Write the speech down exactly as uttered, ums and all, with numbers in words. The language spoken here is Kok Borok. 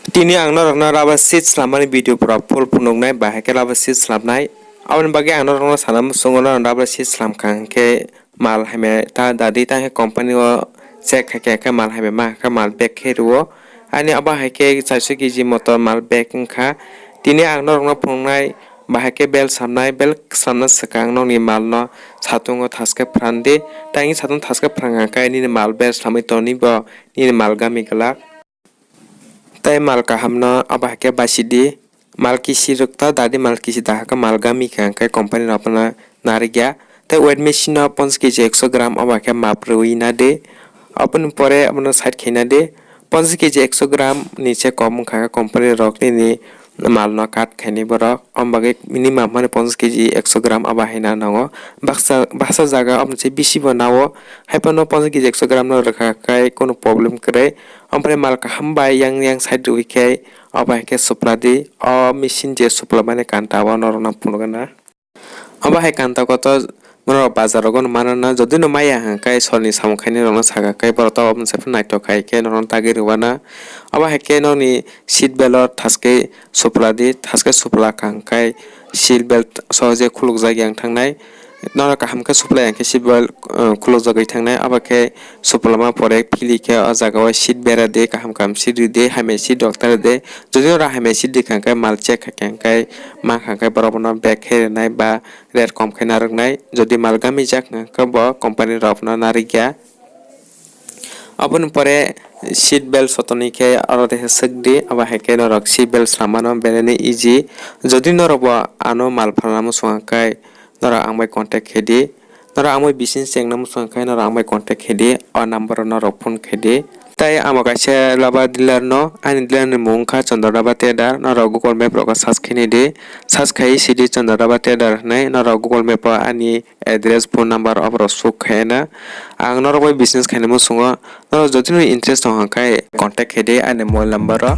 Tini ang norokno rubber sheet slamani video pura full phunuknai, bahai khe rubber sheet slamnai. Aboni bagwi ang norokno sana muchungo, norok rubber sheet slamkha hwnkhe mal hamya ta dadi, ta hwnkhe company o check khaikhe, hwnkhe mal hamya ma hwnkhe mal bag khe rwo. Ani abo hai khe chairso kg motor mal bag wngkha. Tini ang norokno phunuknai, bahai khe bel slamnai, bel slamna swkang nokni malno satungo thaske phrandi. Tei satung thaske phrang hwnkhe nini mal bel slamwi toni bo nini mal gami glak. Tei mal kahamno abo hai khe basidi, mal kisi rwkta dadi, mal kisi dahaka mal gami kha hwnkhe company rokno narwkya. Tei weight machine no ponchas kg ekso gram abo hai khe map rwui nadi. Aboni pore abono side khaina di. Ponchas kg ekso gram ni se kom wngkha khe company rok nini mal no cut khainai borok. Om bagwi minimum mani ponchas kg ekso gram abo hai na nango. Baksa, baksa jaga omo se bisi bo nao. Hai phano ponchas kg ekso gram no rwkha khe kono problem kwrwi. Ompore mal kaham bai yang yang side rwui khe obo hai khe supla di. O machine je supla mani kanta o norok no phunukgana. Obo hai kanta kotor norok bazar rogo no manana. Jodi no maya hwnkhe sorni samung khainai rok no saka khe borok to obo se phano naithok khai khe norok no tagwi rwwana. Obo hai khe nokni seat belt o thaske supla di, thaske supla kha hwnkhe seat belt sohoje khulukjak yang thangnai. Norok kaham khe suplai yang khe seat belt, uh, khulukjagwi thangnai. Abo khe suplama pore phili khe o jaga o seat bera di, kaham kaham seat rw di, hamya seat rok ta rw di. Jodi norok hamya seat rwkha hwnkhe mal check khaikha hwnkhe mankha hwnkhe borok bono bag khe rwnai ba rate kom khe narwknai. Jodi mal gami jak hwnkhe bo company rok no narwkya. Aboni pore seat belt sotoni khe oro teisa swk di, abo hai khe norok seat belt slamano belai no easy. Jodi norok bo ano mal phalna muchung khe norok ang bai contact khe di. Norok ang bai bising chengna muchung khe norok ang bai contact khe di, o number o norok phone khe di. Tai amo kaisa rubber dealer no, ani dealer ni mung wngkha Chandra Rubber Trader, norok Google Map rogo search khe nai di, search khai si di Chandra Rubber Trader hinwi, norok Google Map o ani address, phone number oborok suk khaina. Ang norok bai business khaina muchungo, norok jotoni interest tong hwnkhe contact khaidi ani mobile number o.